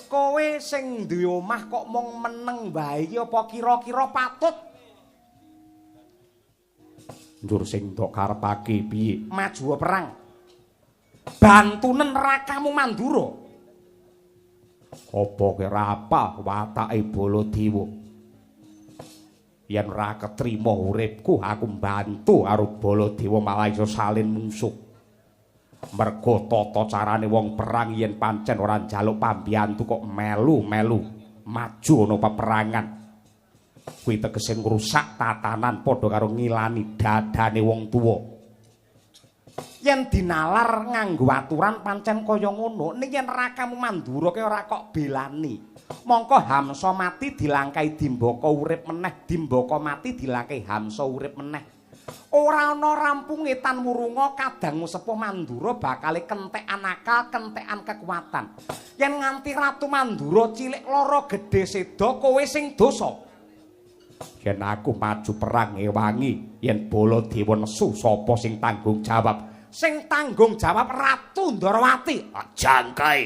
Kowe sing duwe omah kok mung meneng wae iki apa kira-kira patut? Njur sing ndok karepake piye? Maju perang. Bantunen rakamu Mandura. Apa kira apa watake Baladewa? Yen ora ketrima uripku, aku mbantu karo Baladewa malah iso salin mungsuh. Mergo tata carane wong perang yen pancen ora njaluk pambiyantu kok melu-melu maju ana peperangan. Kuwi tegese ngrusak tatanan padha karo ngilani dadane wong tuwa. Yen dinalar nganggo aturan pancen kaya ngono, ning yen rakamu Mandura ki ora kok belani. Mongko Hamsa mati dilangkai Dimbaka urip meneh, Dimbaka mati dilangkai Hamsa urip meneh. Ora ana rampunge tan wurunga kadang sepuh Mandura bakale kentekan akal, kentekan kekuatan. Yen nganti Ratu Mandura cilik lara gedhe seda, kowe sing dosa. Yen aku maju perang ngewangi, yen Baladewa nesu sapa sing tanggung jawab? Sing tanggung jawab Ratu Ndorowati. Jangkai.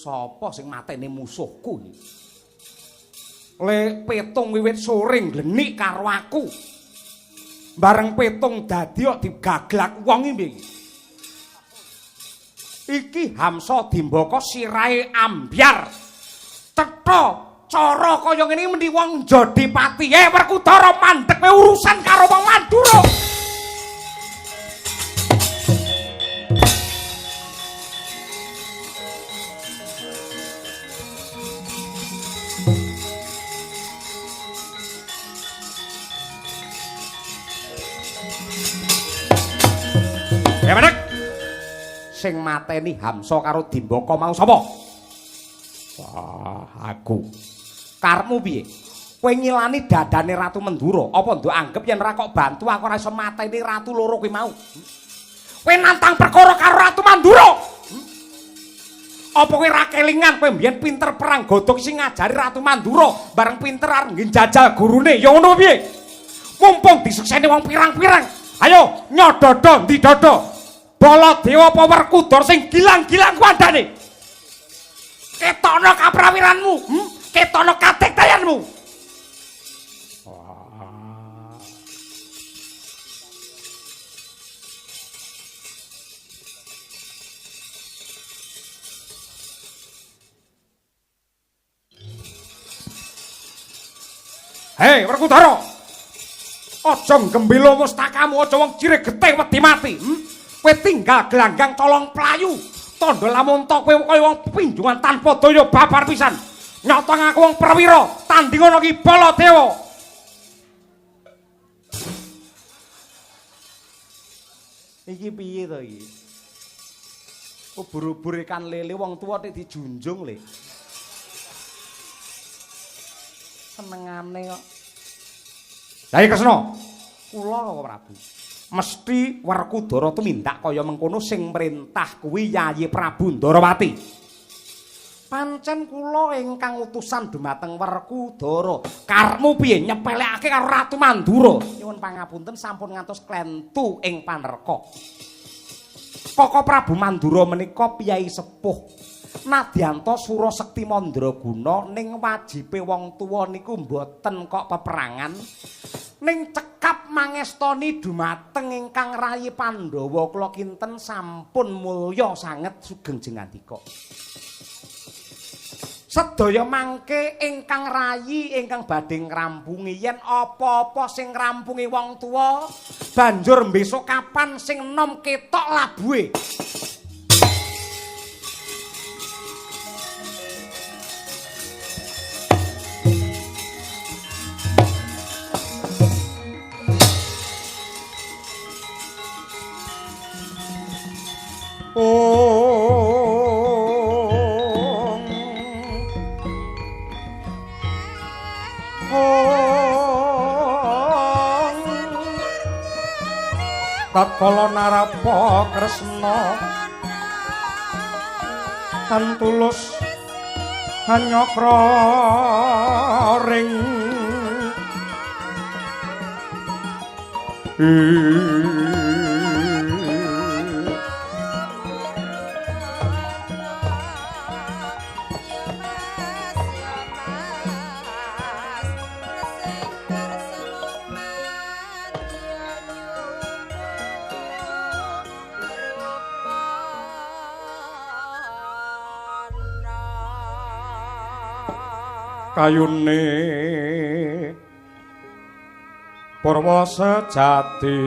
Sapa sing mateni musuhku iki? Le petung wiwit sore nglenik karo aku. Bareng petung dadi kok digaglak wong iki. Iki Hamsa Dimbaka sirahe ambyar. Cetha cara kaya ngene mendhi wong njodi pati. Werkudara mandeg kowe urusan karo wong Mandura. Sing mateni Hamsa karo Dimbaka mau sapa? Wah, aku. Karepmu piye? Kowe ngilani dadane Ratu Mandura, apa ndok anggep yen ora kok bantu aku ora iso mateni ratu loro kuwi mau? Kowe nantang perkara karo Ratu Mandura. Apa kowe ra kelingan kowe mbiyen pinter perang godhog sing ngajari Ratu Mandura, bareng pinter arep njajal gurune, ya ngono piye? Mumpung disukseni wong pirang-pirang. Ayo nyododo ndi dodo. Baladewa apa Werkudara sing gilang-gilang kuandane? Ketokno kaprawiranmu, Ketokno katektayanmu. Hei, Werkudara. Aja gembila mustakamu, aja wong jirih getih wedi mati. Kowe tinggal gelanggang colong playu. Tandha lamunta kowe kaya wong pinjungan tanpa daya babar pisan. Nyata ngaku wong perwira, tandingono ki Baladewa. Iki piye to iki? Ubur-ubur ikan lele wong tuwa nek dijunjung le. Senengane kok. Lah Kresna, kula kok Prabu. Mesti Werkudara tumindak kaya mengkono sing mrentah kuwi Yayi Prabu Ndarawati. Pancen kula ingkang utusan dumateng Werkudara. Karepmu piye nyepelekake karo Ratu Mandura? Nyuwun pangapunten sampun ngantos klentu ing panerka. Koko Prabu Mandura menika piyai sepuh. Nadyanta Sura Sekti Mandraguna ning wajibe wong tuwa niku mboten kok peperangan. Ning cekap mangestoni dumateng ingkang rayi Pandhawa kula kinten sampun mulya sanget sugeng jengandika. Sedaya mangke ingkang rayi ingkang badhe ngrampungi yen apa-apa sing ngrampungi wong tuwa banjur besok kapan sing enom ketok labuhe. Tatkala narapa Kresna tan tulus hanyakra ring kayune purwa sejati.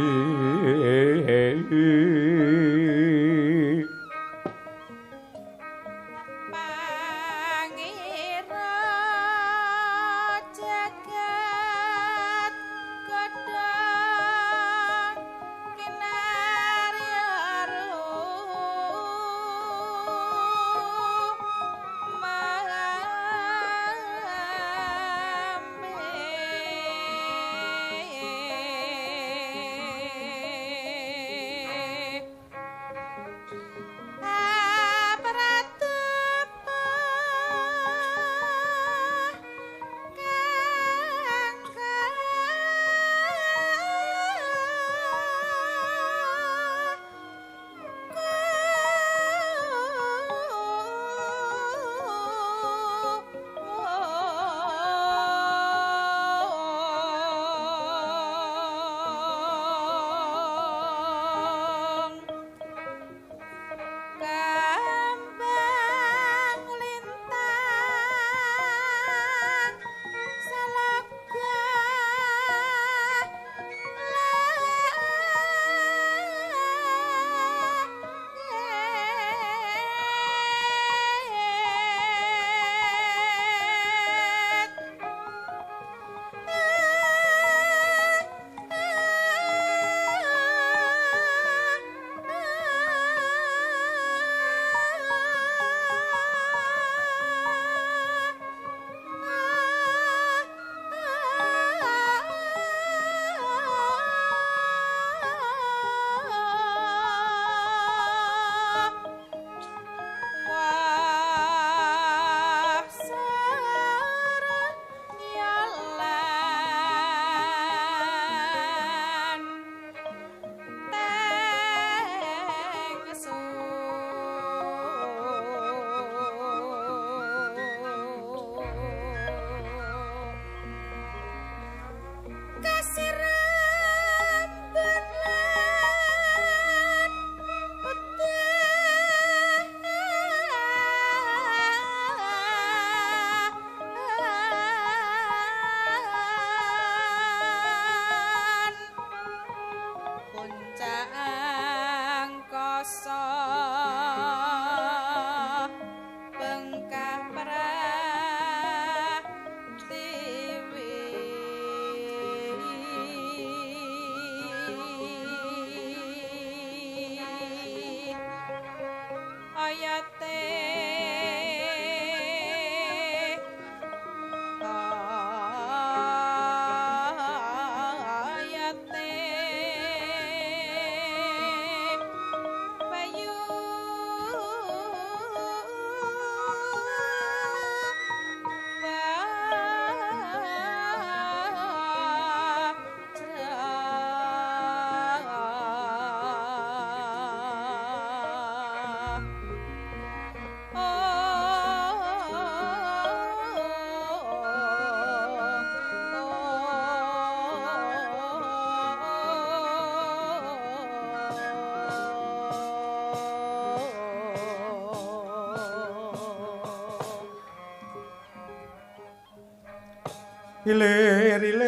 Ilir-ilir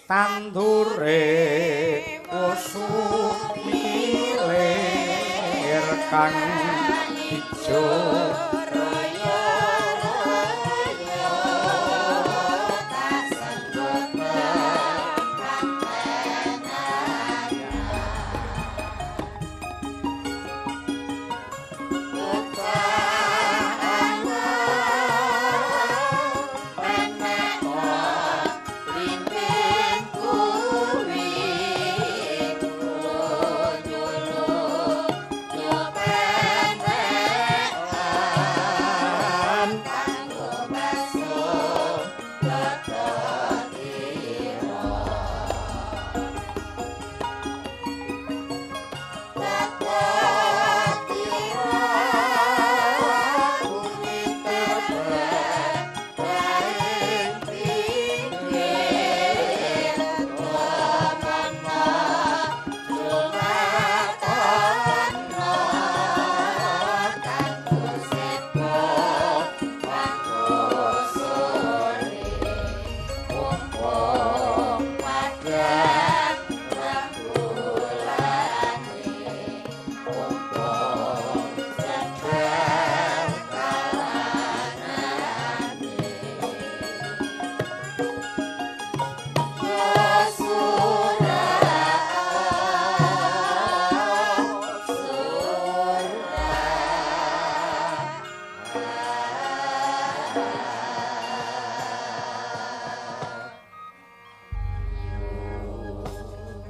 tandure kusumilir kang ijo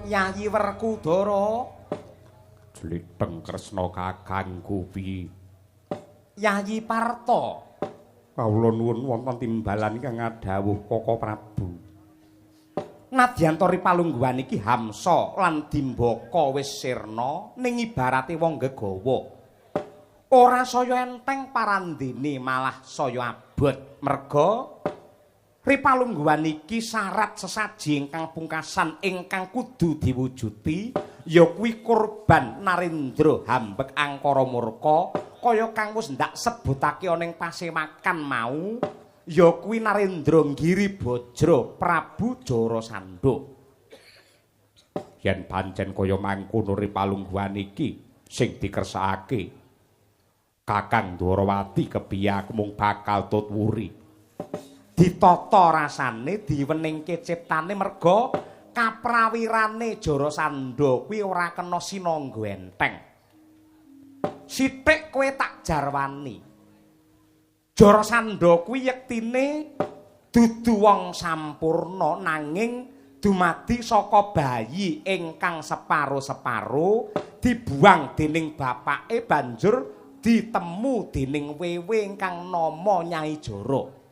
Yayi Werkudara. Jlitheng Kresna kakangku piye? Yayi Parta. Kawula nuwun wonten timbalan ingkang ngadhawuh Koko Prabu. Nadyan tori palungguhan iki hamsa lan dimbaka wis sirna ning ibarate wong gegawa. Ora saya enteng parandene malah saya abot merga ripalungguhan iki syarat sesaji ingkang pungkasan ingkang kudu diwujudi ya kuwi kurban Narendra hambek angkara murka kaya kang wis ndak sebutake ana ing pasemakan mau ya kuwi Narendra Giri Bajra Prabu Jarasandha. Yen pancen kaya mangkono ripalungguhan iki sing dikersakake Kakang Dwarawati kepiye aku mung bakal tut wuri. Ditata rasane diweningke ciptane merga kaprawirane Jarasandha kuwi ora kena sinangga enteng. Sithik kowe tak jarwani. Jarasandha kuwi yektine dudu wong sampurna nanging dumadi saka bayi ingkang separo-separo dibuang dening bapake banjur ditemu dening wewe ingkang nama Nyai Jara.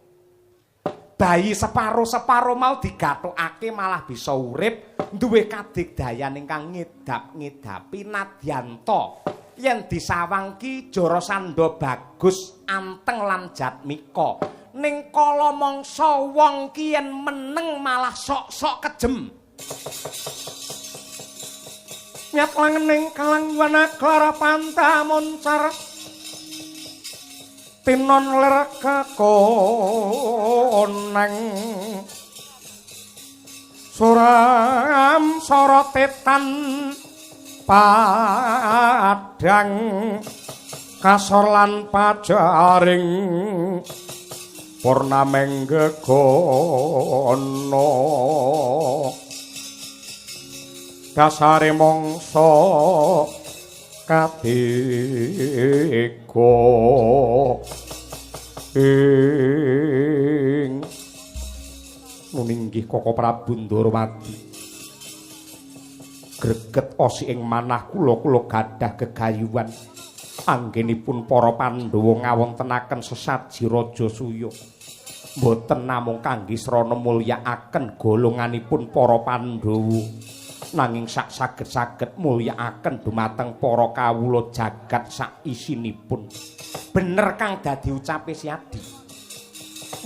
Bayi separo-separo mau digathukake malah bisa urip duwe kadigdayan ingkang ngedap-ngedapi nadyanta yen disawang ki Jarasandha bagus anteng lan jatmika ning kala mangsa wong ki yen meneng malah sok-sok kejem. Nyat langening kalang wana klara pantamoncar tinon ler kakoneng suram sorotetan padang kasor lan pajaring purnameng gegono dasare mangsa katiga ing nuninggih Koko Prabu Ndorowati greget osi ing manah kula kula gadah gegayuhan anggenipun para Pandhawa ngawontenaken sesaji Raja Suya mboten namung kangge srana mulyakaken golonganipun para Pandhawa nanging sak saged-saged mulyakaken dumateng para kawula jagat sak isinipun. Bener kang dadi ucape Siadi.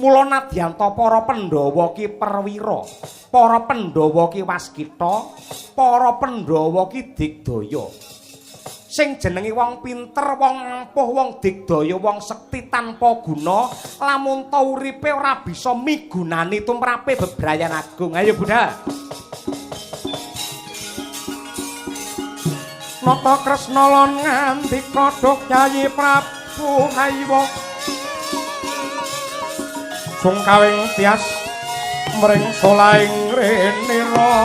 Mula nadyanta para Pandhawa ki perwira, para Pandhawa ki waskita, para Pandhawa ki digdaya. Sing jenenge wong pinter, wong ampuh, wong digdaya, wong sekti tanpa guna, lamun ta uripe ora bisa migunani tumrape bebrayan agung. Ayo Bunda. Nata Kresna lan ngandika duh Kyai Prabu Haywa. Sungkawing tias mring solaing renira.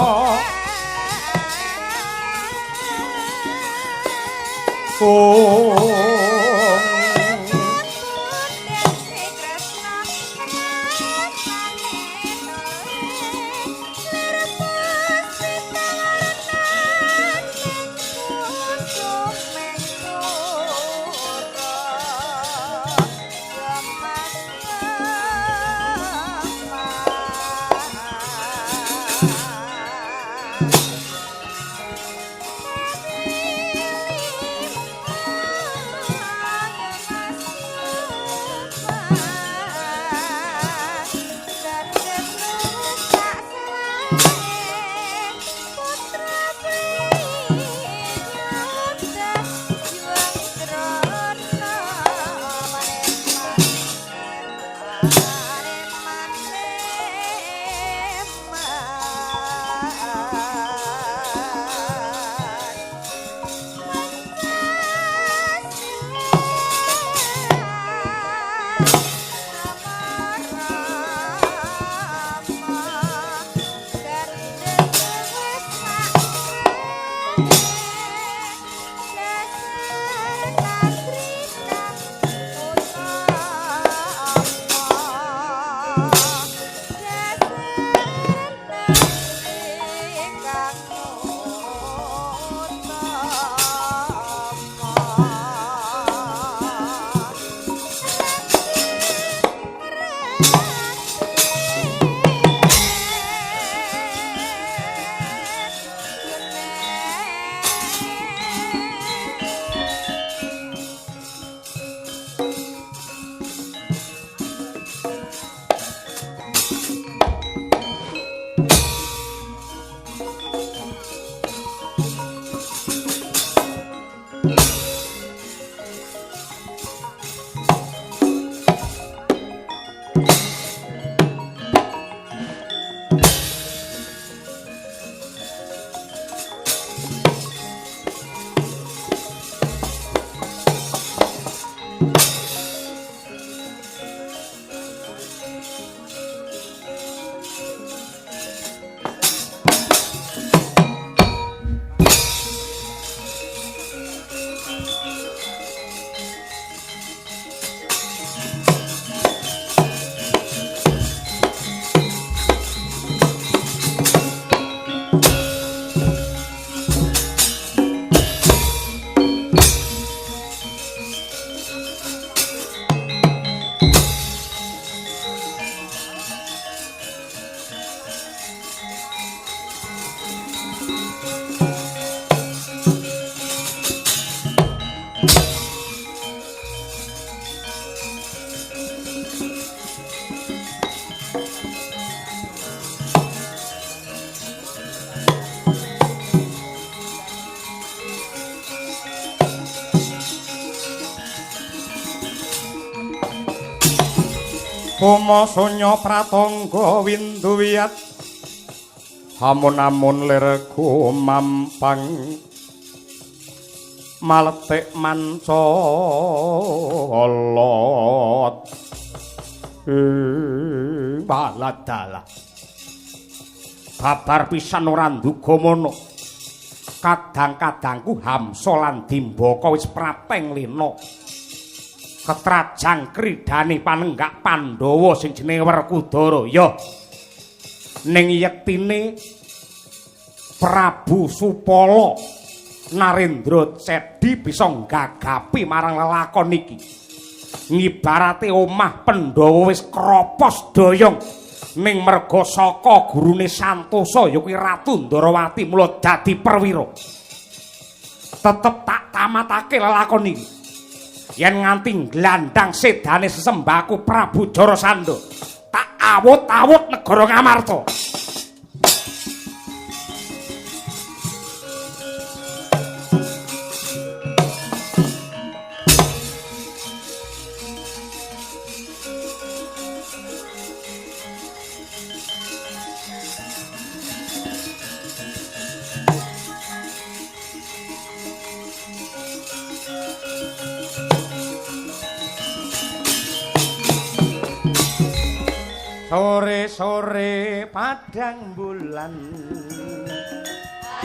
Boma sonya pratangga windu wiyat amun-amun lir gumampang maletik manca lot baladalah babar pisan ora nduga mono kadang-kadangku hamsa lan dimbaka wis prapeng lena ketrajang kridane panenggak Pandhawa sing jenenge Werkudara. Ya ning yektine Prabu Supala Narendra Cedi bisa nggagapi marang lelakon iki. Ngibarate omah Pandhawa wis kropos doyong ning merga saka gurune Santosa ya kuwi Ratu Ndarawati mula dadi perwira. Tetep tak tamatake lelakon iki. Yen nganti nglandang sedane sesembahku Prabu Jarasandha, tak awut-awut negara Ngamarta. Sore-sore padang bulan,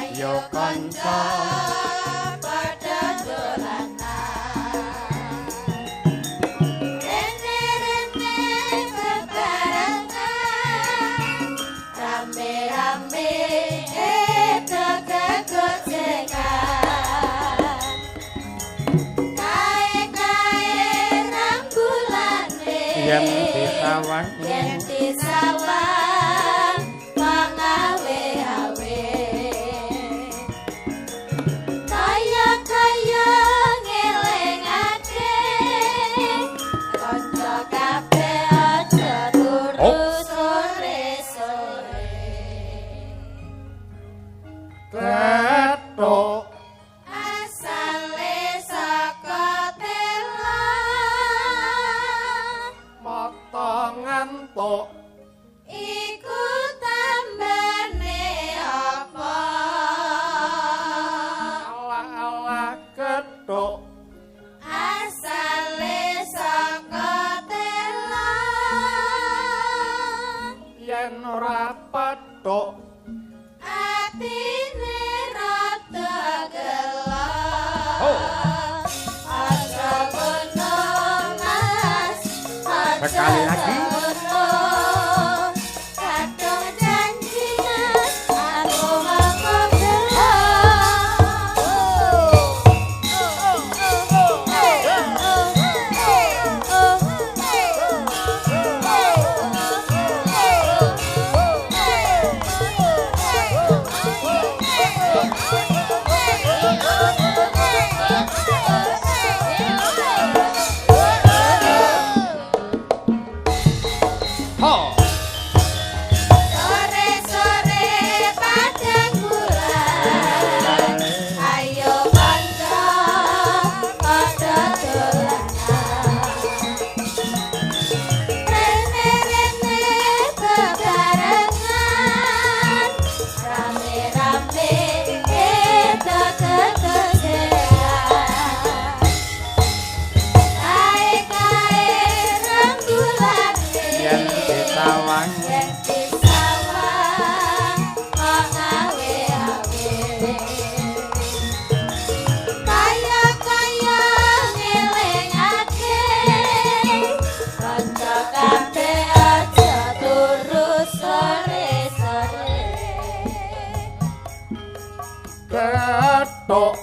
ayo kanca padha dolanan. Rene-rene bebarengan, rame-rame gojekan. Kae-kae rambulane yen disawang, yen disawang pangawe-awe. Kaya-kaya ngelingake kanca kabeh aja turu sore-sore. Kethuk asale saka tela, mata ngantuk iku tambane apa? Alah-alah kethuk asale saka tela, yen ora pethuk atine rada gelo. Oh. Aja ngono Mas, aja Sekali lagi. ngono. Kadung janji Mas, aku mengko gelo. Ho. Sore-sore padang bulan, ayo kanca padha dolanan. Rene-rene bebarengan, rame-rame kegojekan. Kae-kae rembulane Yen disawang, yen disawang pangawe-awe. Kaya-kaya ngelingake kanca kabeh aja turu sore-sore. Kethuk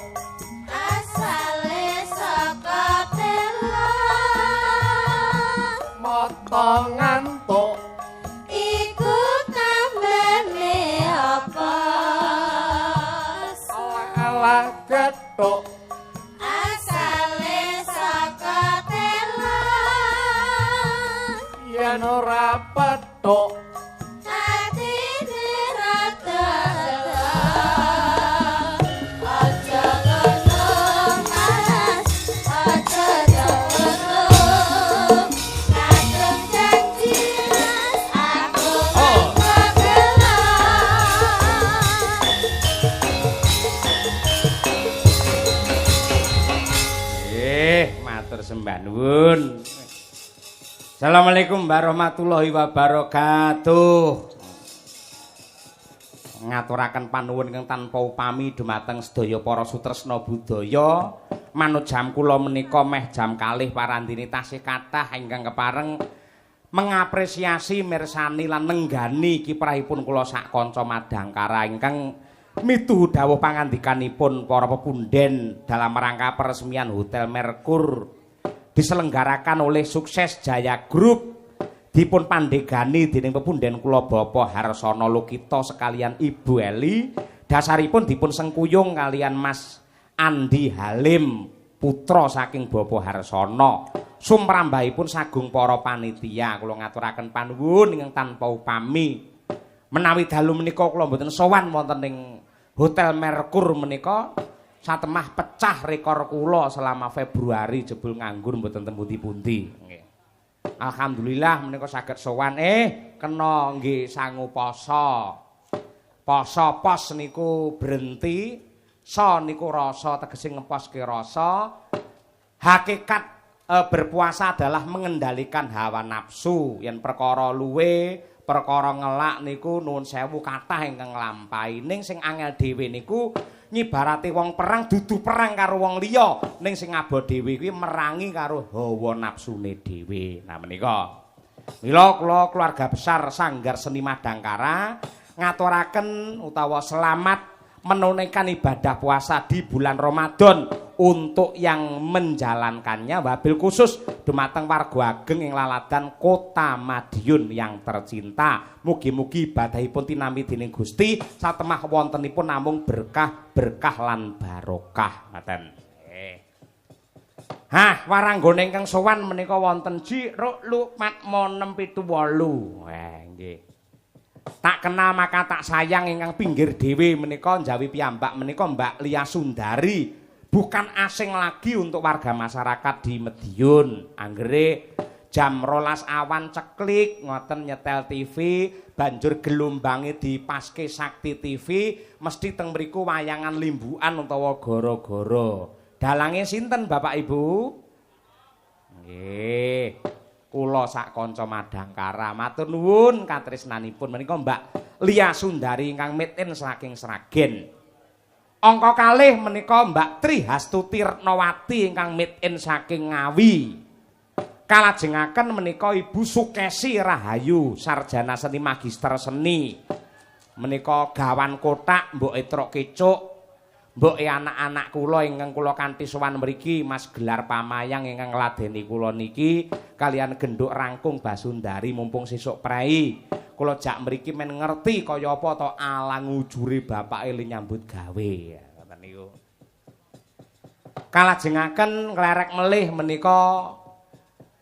Asale saka tela, mata ngantuk iku tambane apa? Alah-alah kethuk Asale saka tela, yen ora pethuk atine rada gelo. Aja ngono Mas, aja ngono. Kadung janji Mas, aku mengko gelo. Matur sembah nuwun. Assalamualaikum warahmatullahi wabarakatuh. Ngaturaken panuwun ingkang tanpa upami dumateng sedaya para sutresna budaya. Manut jam kula menika meh jam 2 parandene tasih kathah ingkang kepareng mengapresiasi, mirsani lan nenggani kiprahipun kula sak kanca madangkara ingkang mituhu dawuh pangandikanipun para pepunden dalam rangka peresmian Hotel Mercure diselenggarakan oleh Sukses Jaya Group dipun pandegani dening pepunden kula Bapak Harsono Lukito sekalian Ibu Eli, dasaripun dipun sengkuyung kalian Mas Andi Halim putra saking Bapak Harsono, sumrambahipun sagung para panitia. Kula ngaturaken panuwun ingkang tanpa upami. Menawi dalu menika kula mboten sowan wonten ing Hotel Mercure menika satemah pecah rekor kula selama Februari jebul nganggur mboten teng pundi-pundi. Nggih. Alhamdulillah menika saged sowan, kena nggih sangu poso. Poso pos niku berhenti, so niku rasa tegese ngeposke rasa. Hakikat Berpuasa adalah mengendalikan hawa nafsu. Yen perkara luwe, perkara ngelak niku nuwun sewu kathah ingkang nglampahi. Ning sing angel dhewe niku ngibarate wong perang dudu perang karo wong liya, ning sing abo dhewe kuwi merangi karo hawa nafsune dhewe. Nah menika. Mila kula keluarga besar Sanggar Seni Madangkara ngaturaken utawa selamat menunaikan ibadah puasa di bulan Ramadan untuk yang menjalankannya, wabil khusus dumateng warga ageng ing laladan Kota Madiun yang tercinta. Mugi-mugi ibadahipun tinampi dening Gusti satemah wontenipun namung berkah-berkah lan barokah. Ngaten. Hah, waranggone ingkang sowan menika wonten Ji Ruk Lu Pat Mo 6 7 8. Nggih. Tak kenal maka tak sayang ingkang pinggir dhewe menika njawi piyambak menika Mbak Lia Sundari. Bukan asing lagi untuk warga masyarakat di Madiun. Anggere jam 12 awan ceklik ngoten nyetel TV, banjur gelombange dipaske Sakti TV, mesti teng mriku wayangan limbukan utawa gara-gara. Dalange sinten Bapak Ibu? Nggih. Kula sak kanca Madangkara matur nuwun katresnanipun menika Mbak Lia Sundari ingkang made in saking Sragen. Angka kalih menika Mbak Tri Hastuti Retnawati ingkang made in saking Ngawi. Kalajengaken menika Ibu Sukesi Rahayu, sarjana seni magister seni. Menika gawan kotak mbok etrok kecuk. Mboke anak-anak kula ingkang kula kanthi sowan mriki Mas Gelar Pamayang ingkang ngladeni kula niki kalian genduk rangkung Basundari mumpung sesuk prei. Kula jak mriki men ngerti kaya apa to alang ujure bapake le nyambut gawe. Ngoten niku. Kalajengaken nglerek melih menika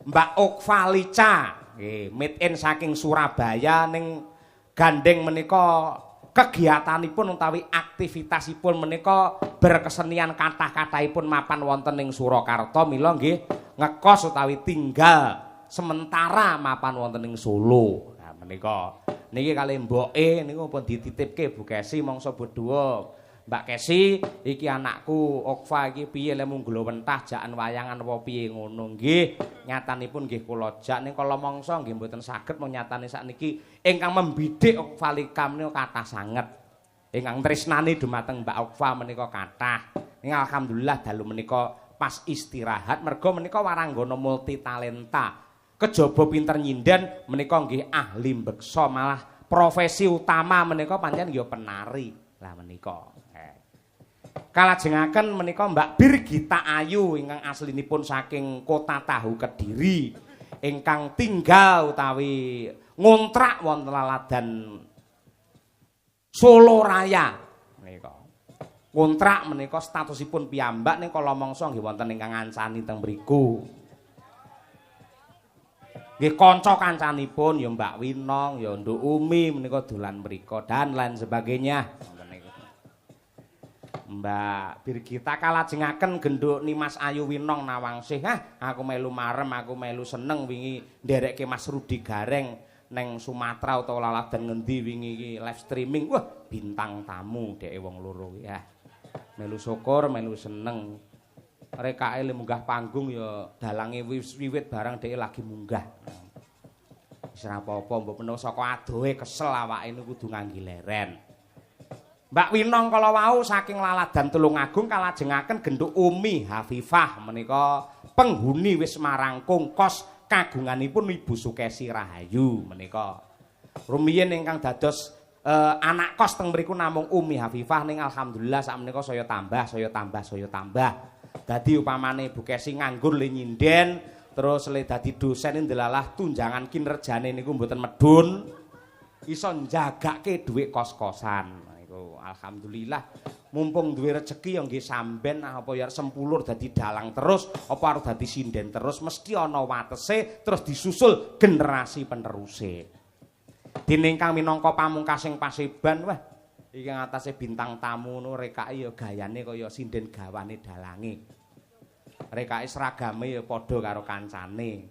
Mbak Okfa Lica, nggih, made in saking Surabaya ning gandeng menika kegiatanipun utawi aktivitasipun menika berkesenian kathah-kathahipun mapan wonten ing Surakarta, mila nggih ngekos utawi tinggal sementara mapan wonten ing Solo. Nah menika niki kalih mboke niku pun dititipke Bu Kesi mangsa bodua. Mbak Kesi iki anakku Okfa iki piye le munggula wentah jakan wayangan apa piye ngono nggih. Nyatanipun nggih kula jak ning kala mangsa nggih mboten saged mung nyatane sakniki ingkang membidik Okfa Lika menika kathah sanget. Ingkang tresnani dumateng Mbak Okfa menika kathah. Ning alhamdulillah dalu menika pas istirahat merga menika waranggana multi talenta. Kejaba pinter nyinden menika nggih ahli mbeksa, malah profesi utama menika pancen ya penari. Lah menika. Kalajengaken menika Mbak Birgita Ayu ingkang aslinipun saking Kota Tahu Kediri ingkang tinggal utawi ngontrak wonten laladan Solo Raya menika. Ngontrak menika statusipun piyambak ning kala mangsa nggih wonten ingkang ngancani teng mriku. Nggih kanca kancanipun ya Mbak Winong, ya Nduk Umi menika dolan mriku dan lain sebagainya. Mbak Birgita kalajengaken genduk Nimas Ayu Winong Nawangsih. Hah, aku melu marem, aku melu seneng wingi nderekke Mas Rudi Gareng neng Sumatera utawa laladan ngendi wingi iki live streaming. Wah, bintang tamu dheke wong loro kuwi. Ah. Melu syukur, melu seneng. Rekake le munggah panggung ya dalange wis wiwit barang dheke lagi munggah. Wis ora apa-apa, mbok menawa saka adohe kesel awake niku kudu ngangge leren. Mbak Winong kala wau saking laladan Tulungagung kalajengaken genduk Umi Hafifah menika penghuni Wisma Rangkung kos kagunganipun Ibu Sukesi Rahayu menika. Rumiyin ingkang dados anak kos teng mriku namung Umi Hafifah ning alhamdulillah sakmenika saya tambah, saya tambah, saya tambah. Dadi upamane Ibu Kesi nganggur le nyinden terus le dadi dosen ndelalah tunjangan kinerjane niku mboten medhun iso njagake dhuwit kos-kosan. Alhamdulillah mumpung duwe rejeki ya nggih samben apa ya sempulur dadi dalang terus apa arep dadi sinden terus mesti ana watese terus disusul generasi peneruse. Dene ingkang minangka pamungkasing paseban wah iki ngatasé bintang tamu ngono rekake ya gayane kaya sinden gawane dalange. Rekake seragame ya padha karo kancane.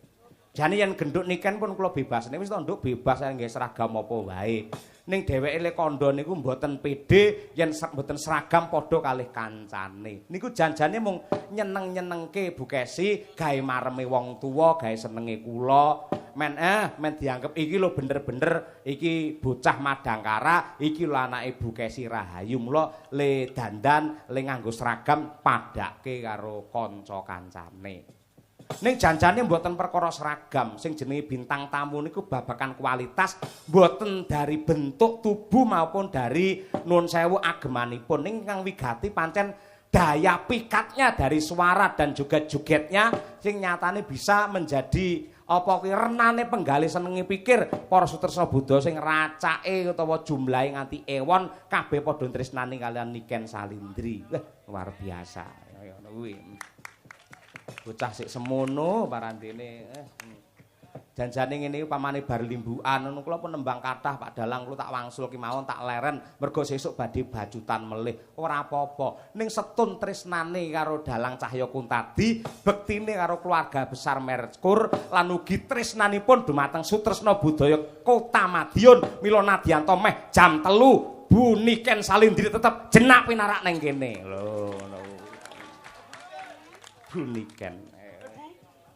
Jane yen genduk niken pun kula bebasne wis to nduk bebas nggih seragam apa wae. Ning dheweke le kandha niku mboten pede yen mboten seragam padha kalih kancane. Niku janjane mung nyeneng-nyenengke Bu Kesi, gawe mareme wong tuwa, gawe senenge kula. Men men dianggep iki lho bener-bener iki bocah Madangkara, iki lho anake Bu Kesi Rahayu. Mula le dandan, le nganggo seragam padake karo kanca-kancane. Ning janjane mboten perkara seragam, sing jenenge bintang tamu niku babakan kualitas, mboten dari bentuk tubuh maupun dari nuwun sewu agemanipun. Ning kang wigati pancen daya pikatnya dari suara dan juga jogetnya sing nyatane bisa menjadi apa kuwi renane penggalih senenge pikir para sutresna Buddha sing racake utawa jumlahe nganti ewon kabeh padha tresnani kalian Niken Salindri. Wah, luar biasa. Kaya ngono kuwi. Bocah sik semono parandene. Janjane ngene iki pamane bar limbukan ngono kula pun nembang kathah Pak Dalang kula tak wangsul ki mawon tak leren mergo sesuk badhe bajutan melih. Ora apa-apa. Ning setun tresnane karo Dalang Cahya Kuntadi, bektine karo keluarga besar Merkur lan ugi tresnanipun dumateng sutresna budaya Kota Madiun. Mila nadyanto meh jam 3 Bu Niken Salindri tetep jenak pinarak ning kene. Lho ngono. Bu Niken.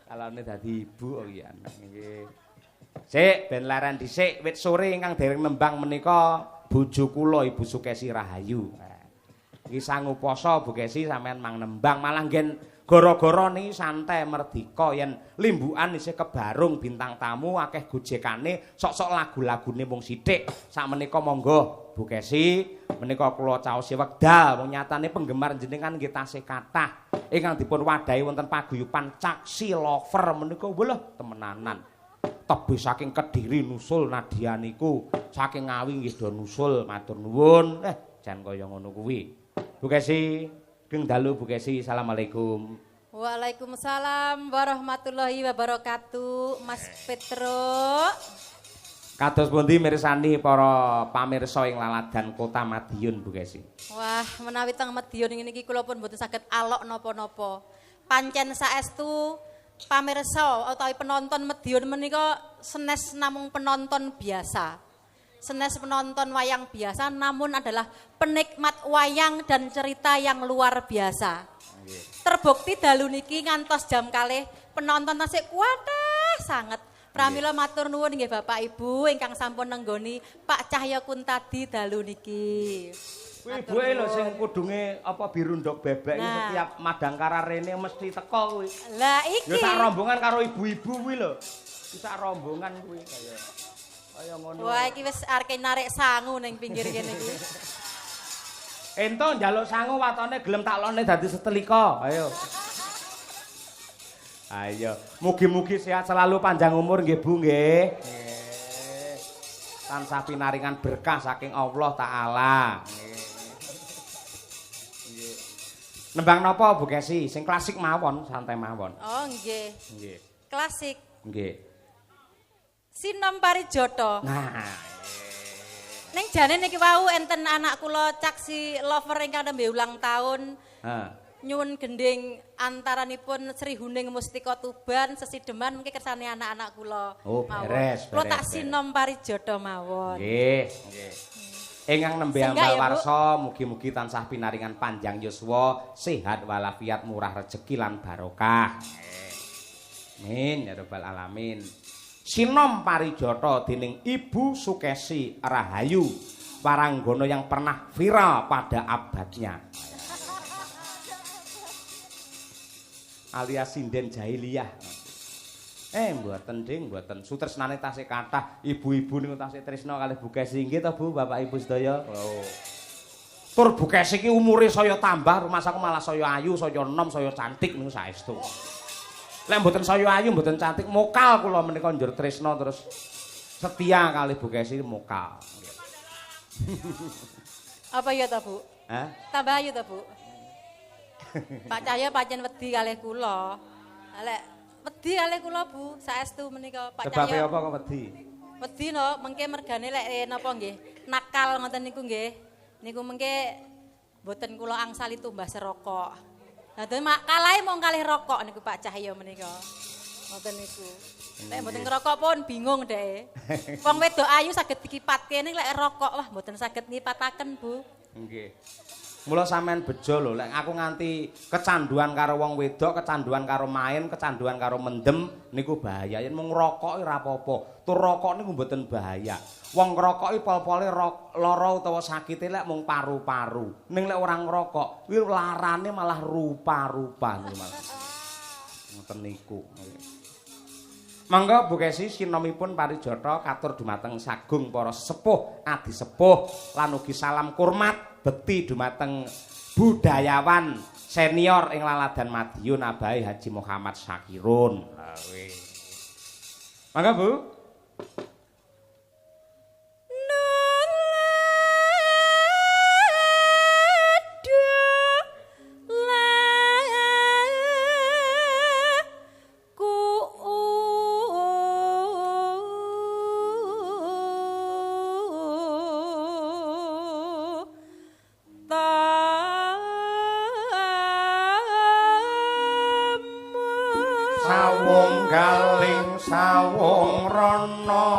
Kalane dadi ibu kok ya. Nggih. Sik ben leren dhisik wit sore ingkang dereng nembang menika bojo kula Ibu Sukesi Rahayu. Iki sangu poso Bu Kesi sampean mang nembang malah nggen gara-gara niki santai merdika yen limbukan isih kebarung bintang tamu akeh gojekane sok-sok lagu-lagune mung sithik. Sakmenika monggo Bu Kesi menika kula caosi wekdal wong nyatane penggemar jenengan nggih tasih kathah ingkang dipun wadahi wonten paguyuban Caksi Lover menika wah temenanan. Tebih saking Kediri nusul Nadia niku, saking Ngawi nggih do nusul matur nuwun. Jan kaya ngono kuwi. Bu Kesi, geng dalu Bu Kesi, assalamualaikum. Waalaikumsalam warahmatullahi wabarakatuh, Mas Petro. Kados pundi mirsani para pamirsa ing laladan Kota Madiun Bu Kesi? Wah, menawi teng Madiun ngene iki kula pun mboten saged alok napa-napa. Pancen saestu pamirsa utawi penonton Madiun menika senes namung penonton biasa. Senes penonton wayang biasa namun adalah penikmat wayang dan cerita yang luar biasa. Terbukti dalu niki ngantos jam kalih penonton tasih kuatah sanget. Pramila matur nuwun nggih Bapak Ibu ingkang sampun nenggoni Pak Cahya Kuntadi dalu niki. Kuwi ibuke lho sing kudunge apa biru ndok bebek iki setiap Madangkara rene mesti teko kuwi. Lah iki. Ya sak rombongan karo ibu-ibu kuwi lho. Sak rombongan kuwi kaya kaya ngono. Wah iki wis arep narik sangu ning pinggir kene iki. Ento njaluk sangu watone gelem tak lone dadi setelika. Ayo. Ayo, mugi-mugi sehat selalu panjang umur nggih Bu nggih. Nggih. Tansah pinaringan berkah saking Allah Taala. Nggih. Nggih. Nembang napa Bu Kesi? Sing klasik mawon, santai mawon. Oh nggih. Nggih. Klasik. Nggih. Sinom Parijata. Nah. Ning jane niki wau enten anak kula Caksi Lover ingkang nembe ulang tahun. Heeh. Nyuwun gending antaranipun Sri Huning Mustika Tuban sesideman mungkin kersane anak-anak kula. Oh, beres, kula tak Sinom Parijata mawon. Nggih, nggih. Ingkang nembe ambal warsa mugi-mugi tansah pinaringan panjang yuswa, sehat walafiat, murah rejeki lan barokah. Amin ya rabbal alamin. Sinom Parijata dening Ibu Sukesi Rahayu, waranggono yang pernah viral pada abadnya. Alias sinden jahiliyah. Mboten ding, mboten. Sutresnane tasih kathah, ibu-ibu niku tasih tresna kalih Bu Kesi nggih to Bu, Bapak Ibu sedaya. Oh. Tur Bu Kesi iki umure saya tambah, rumasaku malah saya ayu, saya enom, saya cantik niku saestu. Lek mboten saya ayu, mboten cantik, mokal kula menika njur tresna terus setia kalih Bu Kesi mokal. Apa ya ta, Bu? Hah? Tambah ayu ta, Bu? Pak Cahya pancen wedi kalih kula. Lek wedi kalih kula, Bu, saestu menika Pak Cahya. Sebabe apa kok wedi? Wedi no, mengke mergane lek napa nggih, nakal ngoten niku nggih. Niku mengke mboten kula angsali tumbas rokok. Lah dene kalahe mung kalih rokok niku Pak Cahya menika. Ngoten niku. Nek mboten ngerokok pun bingung dhek. Wong wedok ayu saged dikipatke ning lek rokok wah mboten saged ngipataken, Bu. Nggih. Mula sampean bejo lho, lek aku nganti kecanduan karo wong wedok, kecanduan karo main, kecanduan karo mendem niku bahaya. Yen mung ngrokok ora apa-apa. Tur rokok niku mboten bahaya. Wong ngrokoki pol-pole lara utawa sakite lek mung paru-paru. Ning lek ora ngrokok, kuwi larane malah rupa-rupa niku malah. Ngoten niku. Monggo Bu Kesi sinomipun parijata katur dumateng sagung para sepuh, adi sepuh lan ugi salam kurmat beti dumateng budayawan senior ing Laladan Madiun Abahe Haji Muhammad Syakirun. Monggo Bu. Sawung galing sawung rono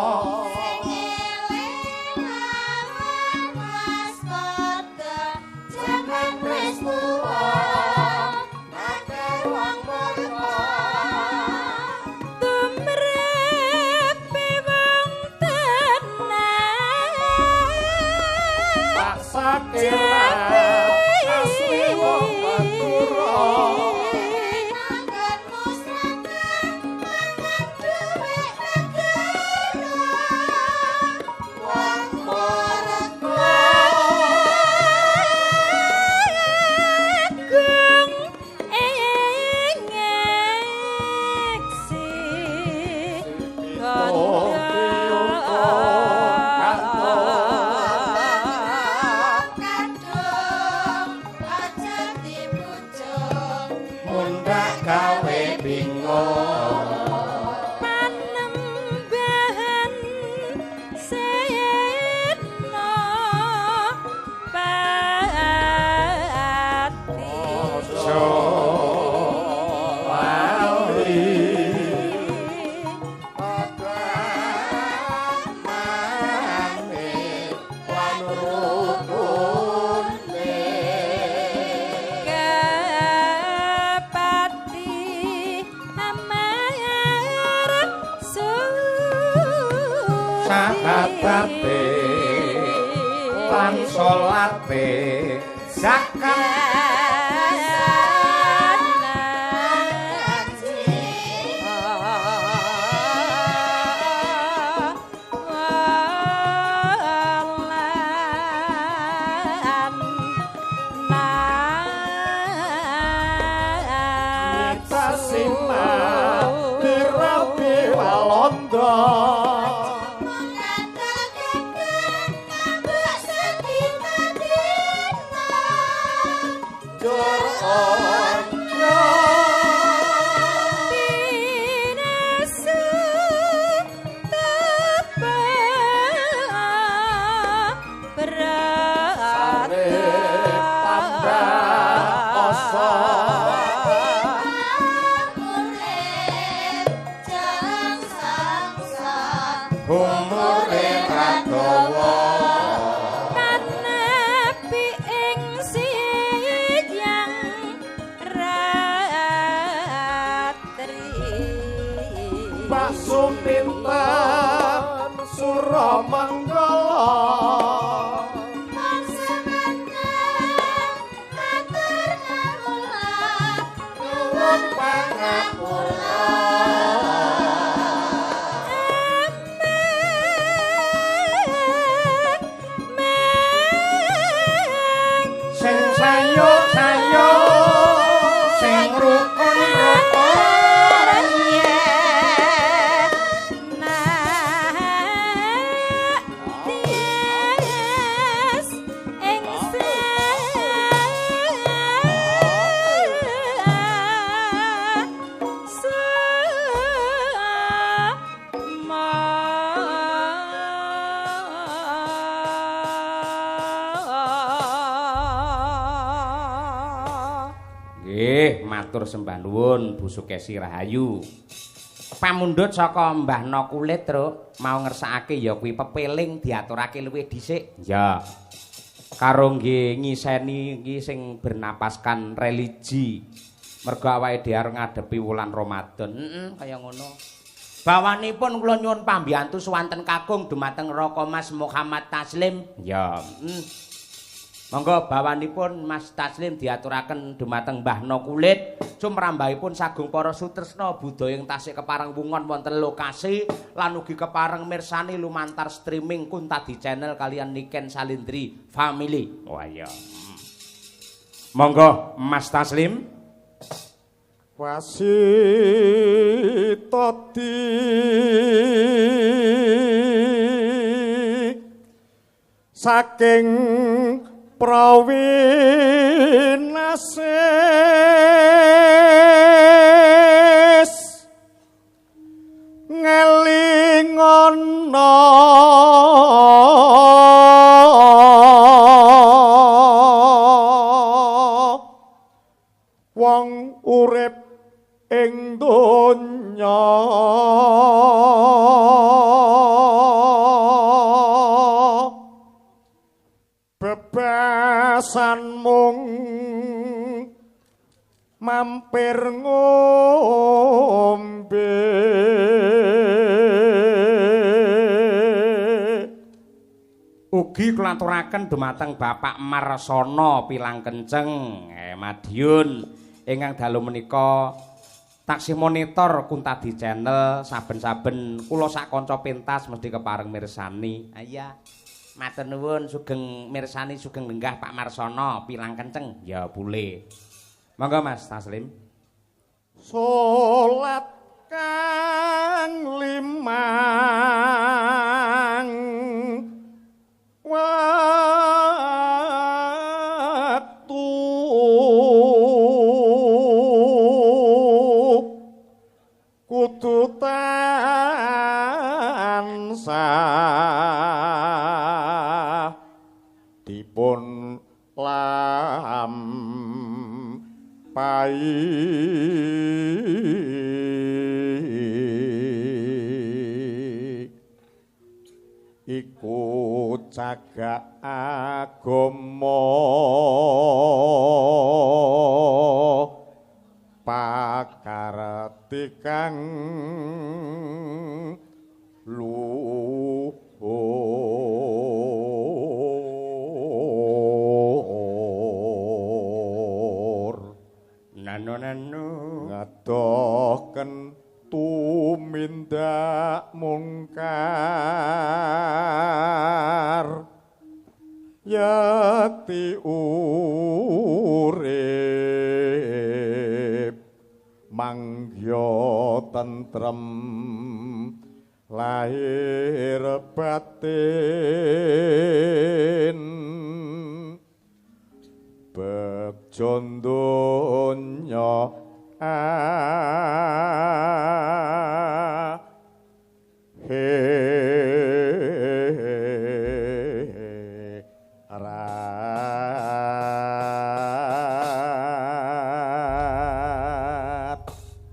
sing eling lawan waspada jaman wis tuwa akeh wong murka tumrepe wong tenang tak sakira asli wong Madura. Lan salate zakat Sima dirabi Walanda. Nggih, matur sembah nuwun Bu Sukesi Rahayu. Pamundhut saka Mbah No Kulit, Truk, mau ngersakake ya kuwi pepeling diaturake luwih dhisik. Ya. Karo nggih ngiseni iki sing bernapaskan religi. Mergo awake dhewe arep ngadepi wulan Ramadan. Heeh, kaya ngono. Bawanipun kula nyuwun pambiyantu swanten kakung dumateng Raka Mas Muhammad Taslim. Ya. Monggo bawanipun Mas Taslim diaturaken dumateng Mbah No Kulit, sumrambahipun sagung para sutresna budaya ing tasih kepareng wungon wonten lokasi lan ugi kepareng mirsani lumantar streaming Kuntadi Channel kalian Niken Salindri Family. Wah iya. Monggo Mas Taslim. Wasitati saking prawinasis ngelingono wong urip ing donya bebasan mung mampir ngombe. Ugi kula aturaken dumateng Bapak Marsono Pilang Kenceng Madiun ingkang dalu menika taksih monitor Kuntadi Channel saben-saben kula sak kanca pentas mesti kepareng mirsani. Iya. Matur nuwun sugeng mirsani sugeng lenggah Pak Marsono Pilang Kenceng. Ya boleh. Monggo Mas Taslim. Salat kang limang waktu kudu tansah dipun lampahi iku cagak agama pakarti kang luhur. Nano nano ngadohken tumindak mungkar yati urip mangya tentrem lahir batin begjo donya akhirat.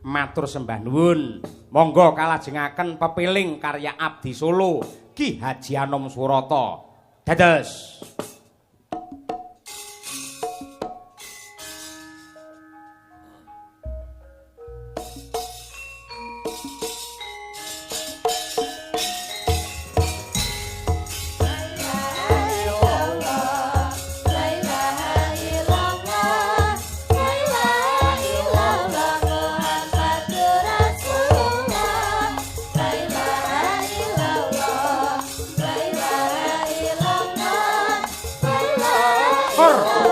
Matur sembah nuwun. Monggo kalajengaken pepiling karya Abdi Solo Ki Haji Anom Surata. Dados. Salat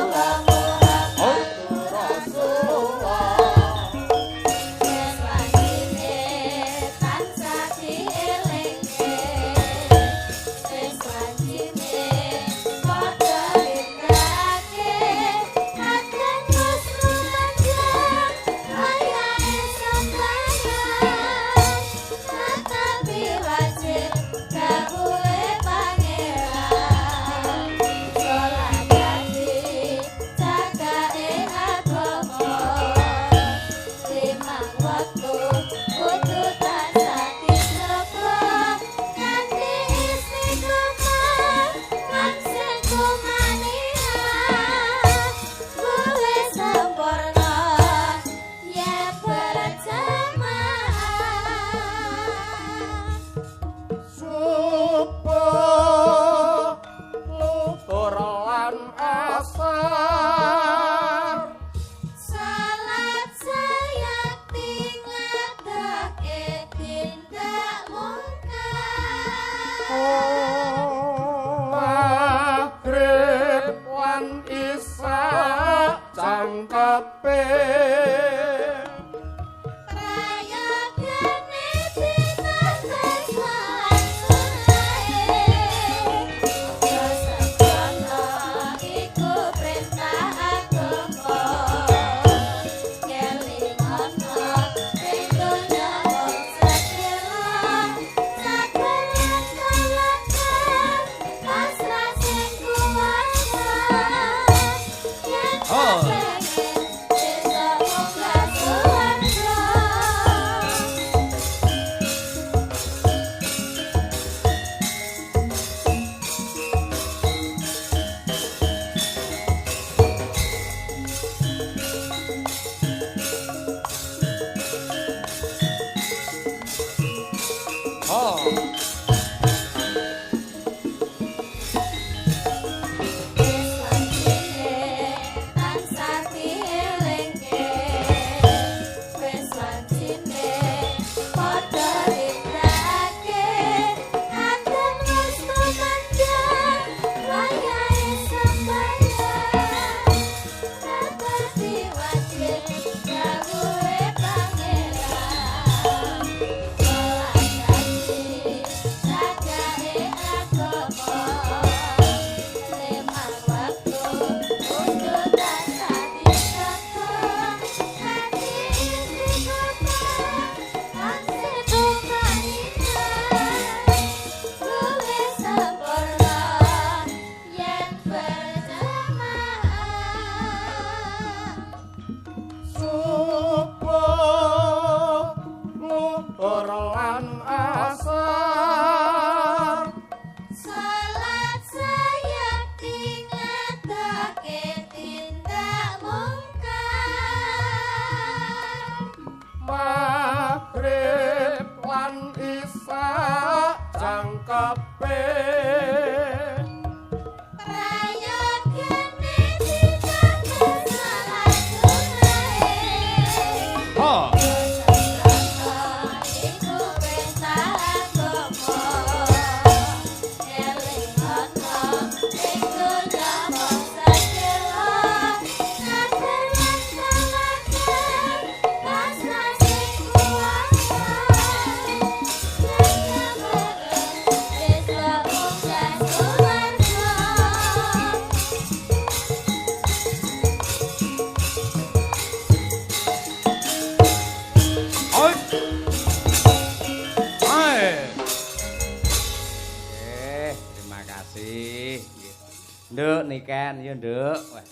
Nduk Niken, ya Nduk. Wah.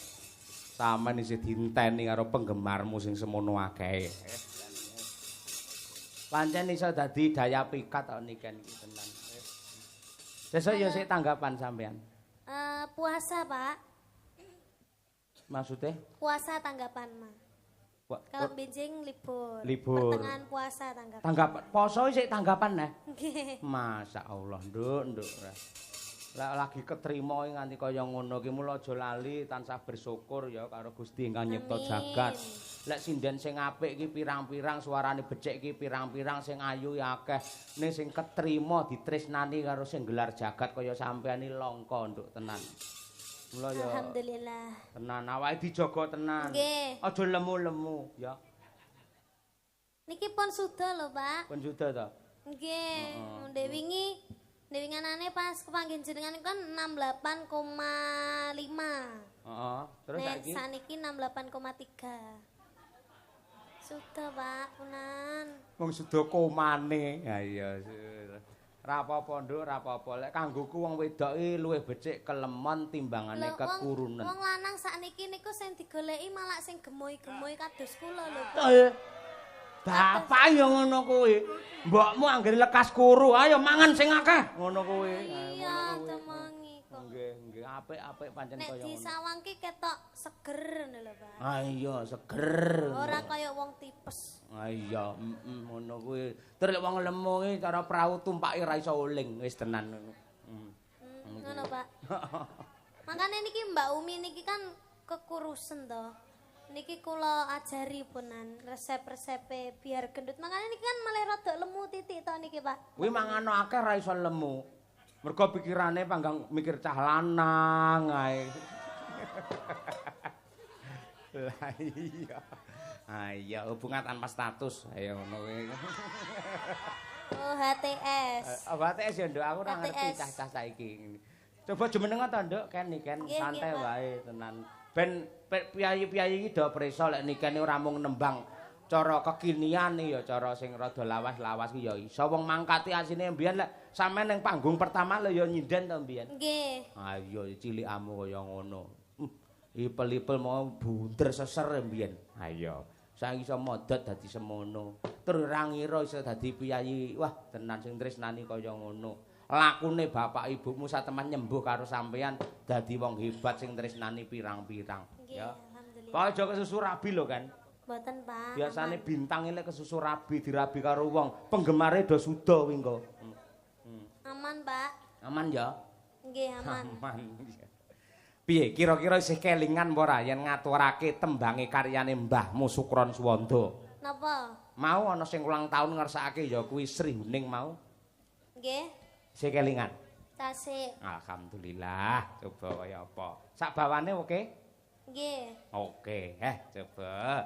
Sampeyan isih dienteni karo penggemarmu sing semono akeh. Pancen iso dadi daya pikat kok Niken iki tenan. Sesuk ya sik tanggapan sampean. Puasa, Pak. Maksudnya? Puasa tanggapan, Mas. Kalau benjing libur. Libur. Pertengahan puasa tanggapan. Tanggapan poso sik tanggapan neh. Nggih. Masyaallah, Nduk, Nduk. Lek lagi ketrima nganti kaya ngono ki mula aja lali tansah bersyukur ya karo Gusti ingkang nyipta jagat. Lek sinden sing apik ki pirang-pirang suarane becik ki pirang-pirang sing ayu ya akeh. Ning sing ketrima ditresnani karo sing gelar jagat kaya sampean iki langka, Nduk, tenan. Mula ya alhamdulillah. Tenan awake dijaga tenan. Nggih. Aja lemu-lemu ya. Niki pun suda lho, Pak. Pun suda ta? Nggih. Ndek wingi ndewinganane pas kepanggih jenengan kan 68,5. Heeh, terus saiki? Saniki 68,3. Sudah, Pak, punan. Wong suda komane. Ha iya. Ra apa-apa, Nduk, ra apa-apa. Lek kanggoku wong wedok iki luwih becik kelemon timbangane kekurunen. Wong lanang sakniki niku sing digoleki malah sing gemoy-gemoy kados kula lho, Pak. Bapak ya ngono kuwi. Mbokmu anggere lekas kuru, ayo mangan sing akeh. Ngono kuwi. Iya, temengi kok. Nggih, nggih, apik-apik pancen kaya ngono. Nek disawang ki ketok seger ngono lho, Pak. Ah iya, seger. Ora kaya wong tipes. Ah iya, ngono kuwi. Terus lek wong lemu ki cara prau tumpake ra iso uling, wis tenan. Ngono, Pak. Makane niki Mbak Umi niki kan kekurusen to. Niki kula ajari punan resep-resepe biar gendut. Makane niki kan malah rada lemu titik to niki, Pak. Kuwi mangano akeh ra iso lemu. Mergo pikirane panggang mikir cah lanang ae. Lah iya. Ah iya, hubungan tanpa status. Ayo ngono kuwi. Oh, HTS. Oh, HTS ya, Nduk. Aku ora ngerti cah-cah saiki. Coba jumeneng to, Nduk, ken niken santai wae tenan. Ben piyayi-piyayi iki do prisa lek Niken ora mung nembang cara kekinian ya cara sing rada lawas-lawas ki ya iso wong mangkati asine mbiyen lek sampean ning panggung pertama lho ya nyinden to mbiyen. Nggih. Ah iya cilikamu kaya ngono. Ipel-ipel mau bunder seser mbiyen. Ha iya. Saiki iso modot dadi semono. Terus ora ngira iso dadi piyayi. Wah, tenan sing tresnani kaya ngono. Lakune bapak ibumu sateman nyembuh karo sampean dadi wong hebat sing tresnani pirang-pirang. Nggih, alhamdulillah. Pokoke aja kesusu rabi lho kan. Mboten, Pak. Biasane bintang iki kesusu rabi dirabi karo wong, penggemare do suda kuwi engko. Aman, Pak. Aman ya? Nggih, aman. Aman. Piye kira-kira isih kelingan apa ora yen ngaturake tembange karyane Mbahmu Sukron Suwanda? Napa? Mau ana sing ulang taun ngersakake ya kuwi Sri Huning mau. Nggih. Isih kelingan? Tasik. Alhamdulillah, coba kaya apa. Sak bawane oke? Nggih. Oke, coba.